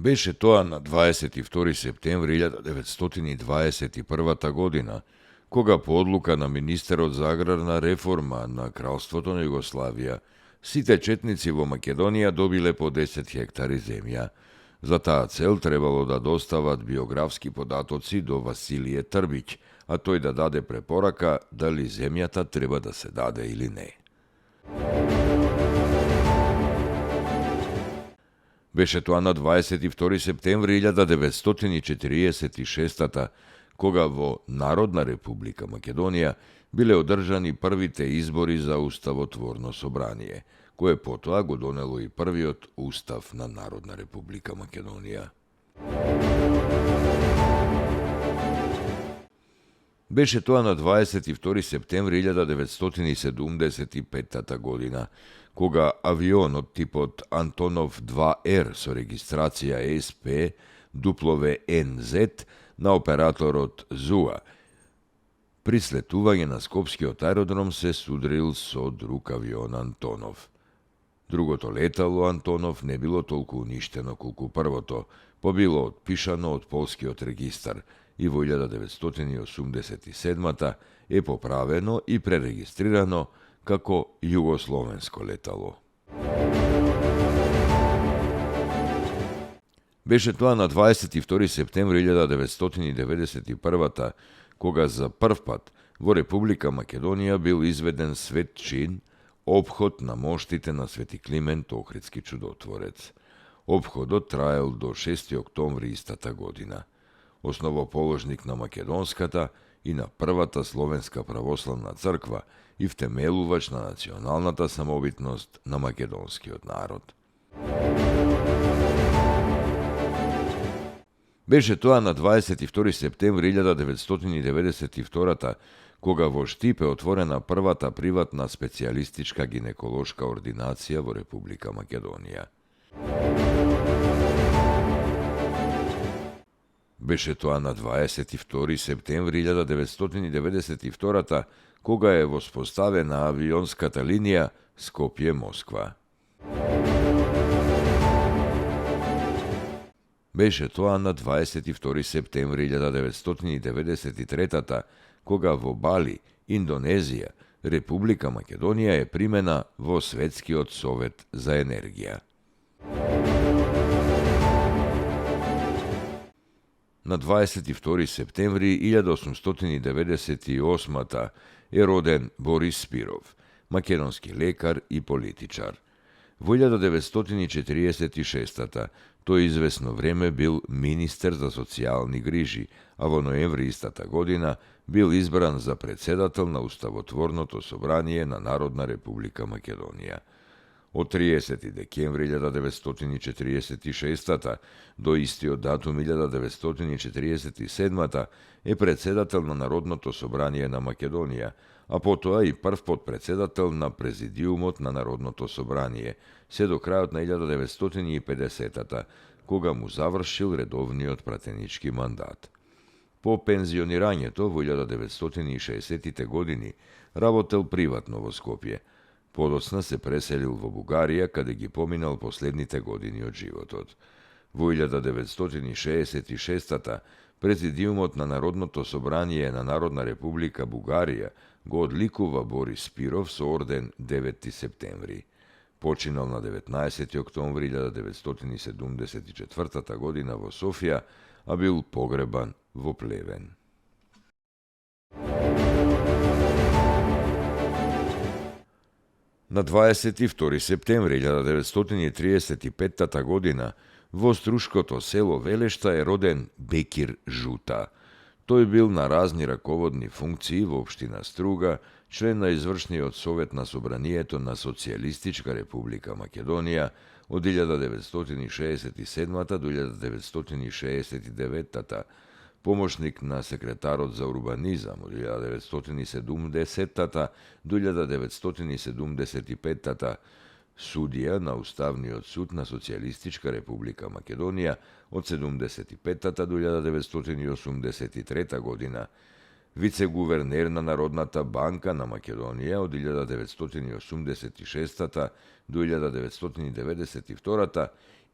Беше тоа на 22 септември 1921 година, кога по одлука на министерот за аграрна реформа на Кралството на Југославија, сите четници во Македонија добиле по 10 хектари земја. За таа цел требало да достават биографски податоци до Василие Трбиќ, а тој да даде препорака дали земјата треба да се даде или не. Беше тоа на 22 септември 1946 кога во Народна република Македонија биле одржани првите избори за уставотворно собрание, кое потоа го донело и првиот устав на Народна република Македонија. Беше тоа на 22 септември 1975 година, кога авионот типот Антонов 2Р со регистрација СП WNZ на операторот ЗУА при слетување на Скопскиот аеродром се судрил со друг авион Антонов. Другото летало Антонов не било толку уништено колку првото, побило отпишано од полскиот регистар и во 1987 е поправено и пререгистрирано како југословенско летало. Беше тоа на 22 септември 1991 кога за прв пат во Република Македонија бил изведен свет чин опход на моштите на Свети Климент Охридски чудотворец. Опходот траел до 6 октомври истата година. Основоположник на македонската и на првата словенска православна црква и втемелувач на националната самобитност на македонскиот народ. Беше тоа на 22 септември 1992 кога во Штип е отворена првата приватна специјалистичка гинеколошка ординација во Република Македонија. Беше тоа на 22 септември 1992 кога е воспоставена авионската линија Скопје-Москва. Беше тоа на 22 септември 1993 кога во Бали, Индонезија, Република Македонија е примена во Светскиот совет за енергија. На 22 септември 1898 е роден Борис Спиров, македонски лекар и политичар. Во 1946 тој известно време бил министер за социјални грижи, а во ноември истата година бил избран за председател на Уставотворното собрание на Народна република Македонија. Од 30 декември 1946 до истиот датум 1947 е председател на Народното собрание на Македонија, а потоа и прв подпредседател на Президиумот на Народното собрание, се до крајот на 1950 кога му завршил редовниот пратенички мандат. По пензионирањето во 1960 години работел приватно во Скопје. Подоцна се преселил во Бугарија, каде ги поминал последните години од животот. Во 1966 Президиумот на Народното собрание на Народна република Бугарија го одликува Борис Спиров со орден 9 септември. Починал на 19 октомври 1974 година во Софија, а бил погребан во Плевен. На 22 септември 1935 година во струшкото село Велешта е роден Бекир Жута. Тој бил на разни раководни функции во општина Струга, член на извршниот совет на Собранието на Социјалистичка република Македонија од 1967 до 1969, помошник на секретарот за урбанизам од 1970 до 1975, судија на Уставниот суд на Социјалистичка република Македонија од 75 до 1983 година, вице-гувернер на Народната банка на Македонија од 1986 до 1992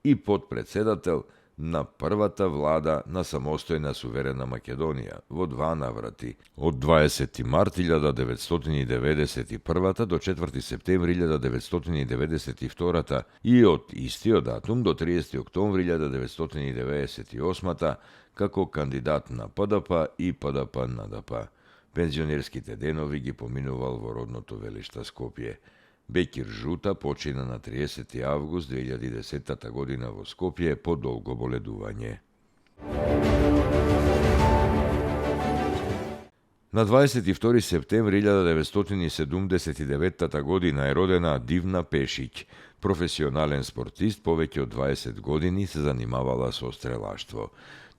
и подпредседател на првата влада на самостојна суверена Македонија во два наврати, од 20. март 1991 до 4. септември 1992 и од истиот датум до 30. октомври 1998 како кандидат на ПДП и ПДП-НДП. Пензионерските денови ги поминувал во родното велиште Скопје. Бекир Жута почина на 30. август 2010 година во Скопје по долго боледување. На 22. септември 1979 година е родена Дивна Пешиќ, професионален спортист, повеќе од 20 години се занимавала со стрелаштво.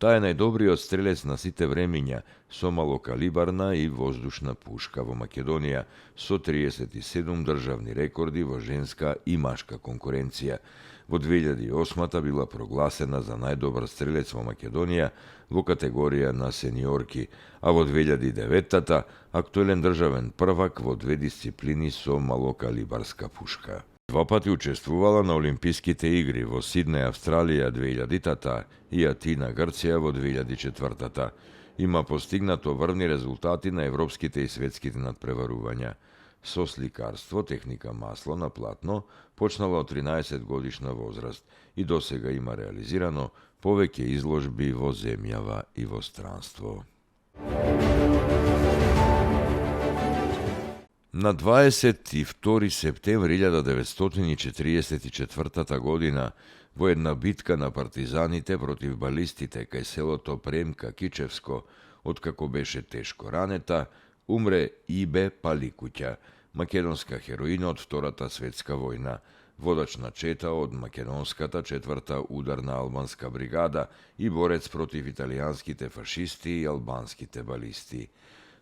Таа е најдобриот стрелец на сите времиња со малокалибарна и воздушна пушка во Македонија, со 37 државни рекорди во женска и машка конкуренција. Во 2008 била прогласена за најдобар стрелец во Македонија во категорија на сениорки, а во 2009 актуелен државен првак во две дисциплини со малокалибарска пушка. Два пати учествувала на Олимписките игри во Сиднеј, Австралија 2000 и Атина, Грција во 2004. Има постигнато врвни резултати на европските и светските надпреварувања. Со сликарство, техника масло на платно, почнала од 13 годишна возраст и досега има реализирано повеќе изложби во земјава и во странство. На 22. септември 1944 година во една битка на партизаните против балистите кај селото Премка Кичевско, откако беше тешко ранета, умре Ибе Паликуќа, македонска хероина од Втората светска војна, водач на чета од македонската 4-та ударна албанска бригада и борец против италијанските фашисти и албанските балисти.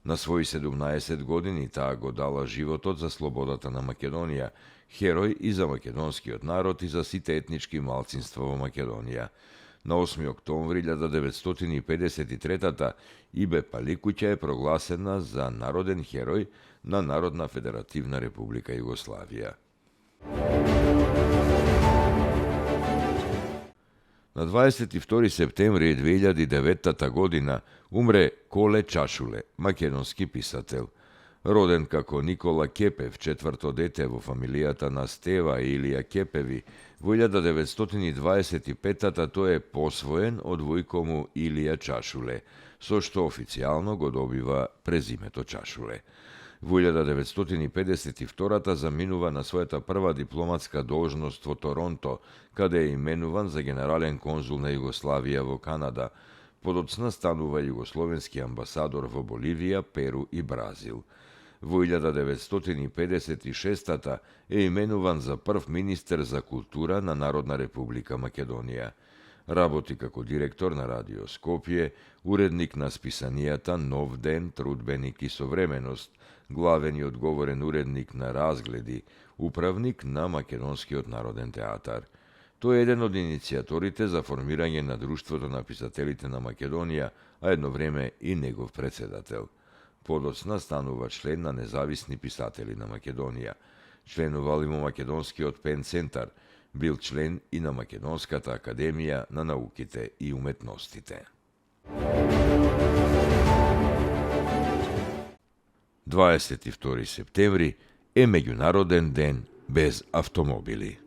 На своји 17 години таа го дала животот за слободата на Македонија, херој и за македонскиот народ и за сите етнички малцинства во Македонија. На 8. октомври 1953 Ибе Паликуќа е прогласена за народен херој на Народна федеративна република Југославија. На 22. септември 2009 година умре Коле Чашуле, македонски писател. Роден како Никола Кепев, четврто дете во фамилијата на Стева и Илија Кепеви, во 1925 тој е посвоен од војко му Илија Чашуле, со што официјално го добива презимето Чашуле. Во 1952 заминува на својата прва дипломатска должност во Торонто, каде е именуван за генерален конзул на Југославија во Канада. Подоцна станува југословенски амбасадор во Боливија, Перу и Бразил. Во 1956 е именуван за прв министер за култура на Народна република Македонија. Работи како директор на Радио Скопје, уредник на списанијата Нов ден, Трудбеник и Современост, главен и одговорен уредник на Разгледи, управник на Македонскиот народен театар. Тој е еден од иницијаторите за формирање на Друштвото на писателите на Македонија, а едно време и негов председател. Подоцна станува член на Независни писатели на Македонија. Членувал и во Македонскиот пен центар, бил член и на Македонската академија на науките и уметностите. 22. септември е меѓународен ден без автомобили.